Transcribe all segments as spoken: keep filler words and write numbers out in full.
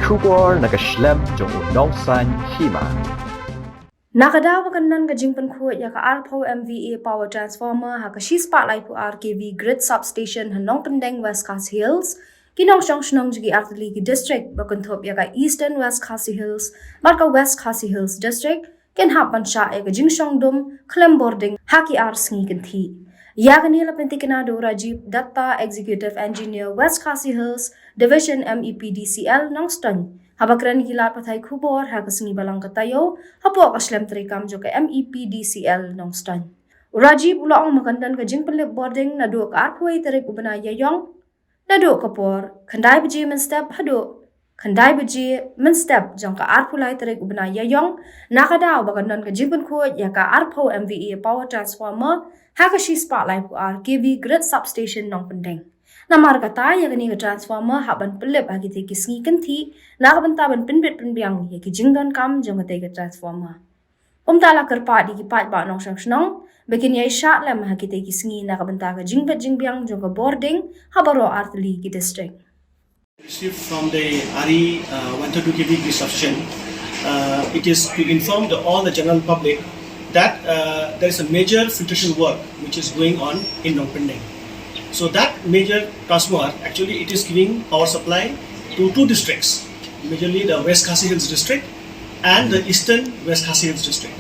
Khubor na ka shlem jong u nongsan hima. Na ka daw ba kan don ka jingpynkhuid ïa ka arphew M V A power transformer ha ka shispah laiphew ar K V grid substation ha Nongpyndeng, West Khasi Hills, ki nongshong shnong jong ki artylli ki district ba kynthup ïa ka Eastern West Khasi Hills bad ka West Khasi Hills District kin hap ban shah ïa ka jingshong dum khlem bording ha ki ar sngi kynthih. Ïa kane la pyntikna da u Rajiv Datta, Executive Engineer, West Khasi Hills Division, M E P D C L Nongstoiñ, haba kren ki lad pathai khubor ha ka sngi Balang ka taïew hapoh ka shlem treikam jong ka M E P D C L Nongstoiñ. U Rajiv u la ong ba kan don ka jingpynlip bording naduh ka arphew tarik u bnai Ïaïong, naduh ka por khyndai baje mynstep haduh khyndai baje mynstep jong ka arphew lai tarik u bnai Ïaïong, na ka daw ba kan don ka jingpynkhuid ïa ka arphew M V A power transformer ha ka shispah laiphew ar K V grid substation Nongpyndeng. Namar kata, ïa kane ka transformer hap ban pynlip ha kitei ki sngi kynthih na ka bynta ban pynbit pynbiang ïa ki jingdonkam jong katei ka transformer. Kumta la kyrpad ïa ki paidbah nongshong shnong ba kin ïai shah lem ha kitei ki sngi na ka bynta ka jingbit jingbiang jong ka bording ha baroh artylli ki district. Received from the R E, uh, one thirty-two K V grid substation. Uh, it is to inform the, all the general public that, uh, there is a major filtration work which is going on in Nongpyndeng. So that major transformer, actually, it is giving power supply to two districts, majorly the West Khasi Hills district and the Eastern West Khasi Hills district.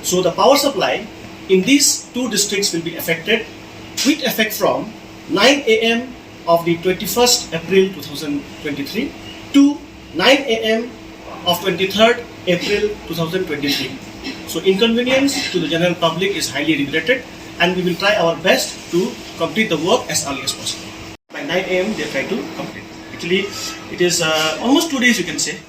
So the power supply in these two districts will be affected with effect from nine A M of the twenty-first April two thousand twenty-three to nine A M of twenty-third April two thousand twenty-three. So inconvenience to the general public is highly regretted, and we will try our best to complete the work as early as possible. By nine A M they try to complete. Actually, it is, uh, almost two days, you can say.